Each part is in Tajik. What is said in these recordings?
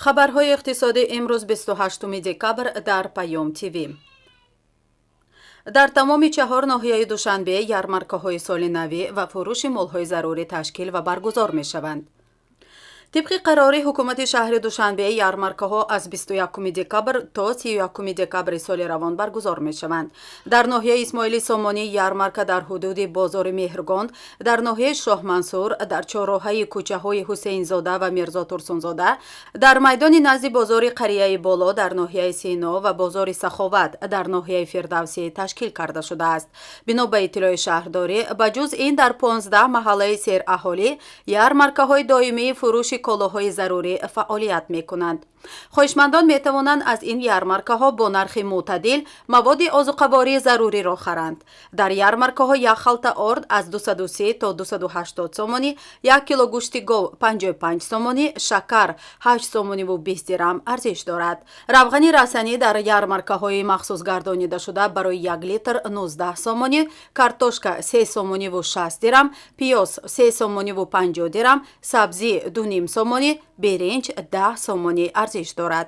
Хабарҳои иқтисодӣ имрӯз, 28 декабр, дар Паём ТВ. Дар тамоми чаҳор ноҳияи Душанбе ярмаркаҳои соли навӣ ва фурӯши молҳои зарурӣ ташкил ва баргузор мешаванд. Тибқи қарори ҳукумати шаҳри Душанбе, ярмаркаҳо аз 21 декабр то 31 декабри соли равон баргузор мешаванд. Дар ноҳияи Исмоили Сомонӣ ярмарка дар ҳудуди бозори Меҳргон, дар ноҳияи Шоҳмансур дар чорроҳаи кӯчаҳои Ҳусейнзода ва Мирзо Турсунзода, дар майдони назди бозори Қарияи Боло дар ноҳияи Сино ва бозори Саховат дар ноҳияи Фирдавсӣ ташкил карда шудааст. Бино ба иттилои шаҳрдорӣ, ба ҷуз ин дар 15 маҳаллаи сераҳолӣ ярмаркаҳои доимии фурӯши колоҳои зарурӣ фаъолият мекунанд. Хоҳишмандон метавонанд аз ин ярмаркаҳо бо нархи мӯътадил маводи озуқавории заруриро харанд. Дар ярмаркаҳо як халта орд аз 230 то 280 сомонӣ, 1 кило гӯшти гов 55 сомонӣ, шакар 8 сомониву 20 дирам арзиш дорад. Равғани расанӣ дар ярмаркаҳои махсус гардонидашуда барои 1 литр 19 сомонӣ, картошка 3 сомониву 60 дирам, пиёз 3 сомониву 50 дирам, сабзӣ 2,5 сомонӣ, биринҷ 10 сомонӣ арзиш дорад.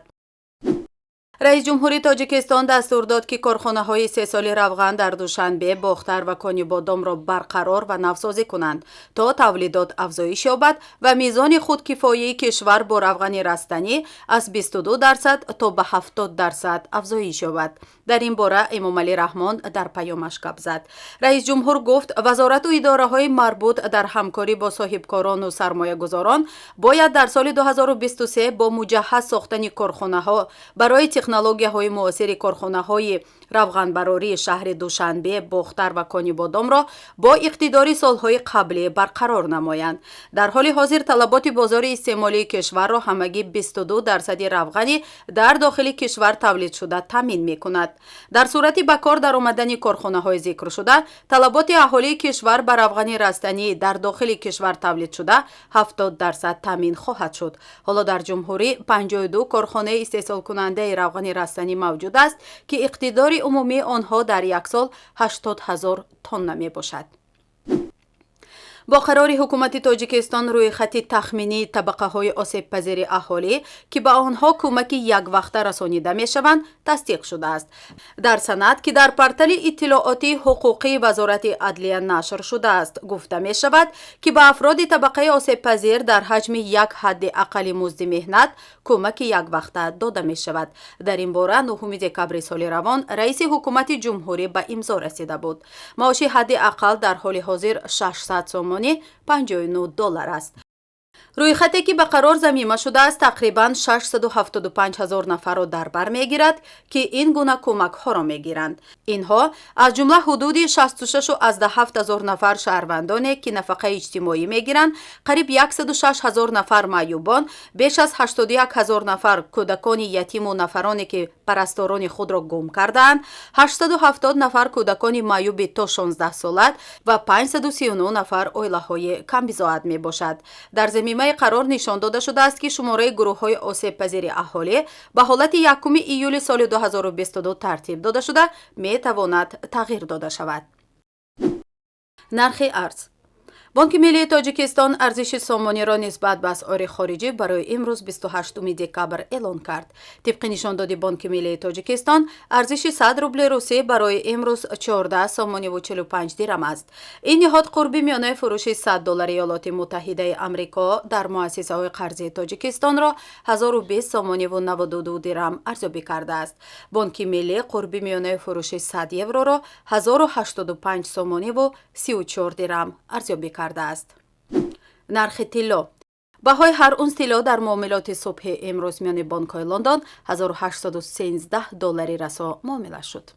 Раисҷумҳури Тоҷикистон дастур дод, ки корхонаҳои истеҳсоли равған дар Душанбе, Бохтар ва Конибодомро барқарор ва навсозӣ кунанд, то тавлидот афзоиш ёбад ва мизони худкифоии кишвар бо равғани растанӣ аз 22% то ба 70% афзоиш ёбад. Дар ин бора Эмомалӣ Раҳмон дар паёмаш гап зад. Раисҷумҳур гуфт, вазорату идораҳои марбут дар ҳамкорӣ бо соҳибкорону сармоягузорон бояд дар соли 2023 бо муҷаҳҳаз сохтани корхонаҳо барои технологияҳои муосири корхонаҳои равғанбарории шаҳри Душанбе, Бохтар ва Конибодомро бо иқтидори солҳои қаблӣ барқарор намоянд. Дар ҳоли ҳозир талаботи бозори истеъмолии кишварро ҳамагӣ 22 дарсади равғани дар дохили кишвар тавлидшуда таъмин мекунад. Дар сурати ба кор даромадани корхонаҳои зикршуда, талаботи аҳолии кишвар ба равғани растанӣ дар дохили кишвар тавлидшуда 70% таъмин хоҳад шуд. Ҳоло дар ҷумҳурӣ 52 корхонаи истеҳсолкунандаи равғани растанӣ мавҷуд аст, ки иқтидори умумии онҳо дар як сол 80 ҳазор тонна мебошад. Бо қарори ҳукумати Тоҷикистон рӯйхати тахминии табақаҳои осебпазири аҳолӣ, ки ба онҳо кӯмаки яквақта расонида мешаванд, тасдиқ шудааст. Дар санад, ки дар портали иттилоотии ҳуқуқии Вазорати адлия нашр шудааст, гуфта мешавад, ки ба афроди табақаи осебпазир дар ҳаҷми як ҳадди аққали музди меҳнат кӯмаки яквақта дода мешавад. Дар ин бора 9 декабри соли равон раиси ҳукумати ҷумҳурӣ ба имзо расида буд. Маоши ҳадди ақал дар ҳоли ҳозир 600 сомонӣ, 59 доллар аст. Рӯйхате, ки ба қарор замима шудааст, тақрибан 675 ҳазор нафарро дар бар мегирад, ки ин гуна кӯмакҳоро мегиранд. Инҳо аз ҷумла ҳудуди 66,7 ҳазор нафар шаҳрвандоне, ки нафақаи иҷтимоӣ мегиранд, қариб 106 ҳазор нафар маъюбон, беш аз 81 ҳазор нафар кӯдакони ятиму нафароне, ки парасторони худро гум кардаанд, 870 нафар кӯдакони маъюби то 16 сола ва 539 нафар оилаҳои камбизоат мебошад. Дар замимаи қарор нишон дода шудааст, ки шумораи гурӯҳҳои осебпазири аҳолӣ ба ҳолати 1 июли соли 2022 тартиб дода шуда, метавонад тағйир дода шавад. Нархи арз. Бонки миллии Тоҷикистон арзиши сомониро нисбат ба асъори хориҷӣ барои имрӯз, 28 декабр, эълон кард. Тибқи нишондоди Бонки миллии Тоҷикистон, арзиши 100 рубли русӣ барои имрӯз 14 сомониву 45 дирам аст. Ин ниҳод қурби миёнаи фурӯши 100 доллари Иёлоти Муттаҳидаи Амрико дар муассисаҳои қарзии Тоҷикистонро 1020 сомониву 92 дирам арзёбӣ кардааст. Бонки миллӣ қурби миёнаи фурӯши 100 евроро 1085 сомониву 34 дирам арзёбӣ кардааст. Нархи тилло. Баҳои ҳар унс тилло дар муомилоти субҳи имрӯз миёни бонкҳои Лондон 1813 доллари расо муомила шуд.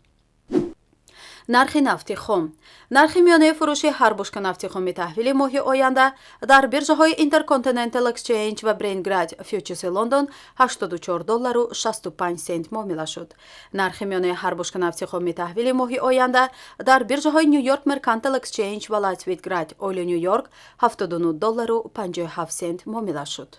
Нархи нафти хом. Нархи миёнаи фурӯши ҳар бушка нафти хоми таҳвили моҳи оянда дар биржаҳои Intercontinental Exchange ва Brent Grade Futures Лондон 84 доллару 65 сент муомила шуд. Нархи миёнаи ҳар бушка нафти хоми таҳвили моҳи оянда дар биржаҳои New York Mercantile Exchange ва Light Sweet Crude Oil Нью Йорк 79 доллару 57 сент муомила шуд.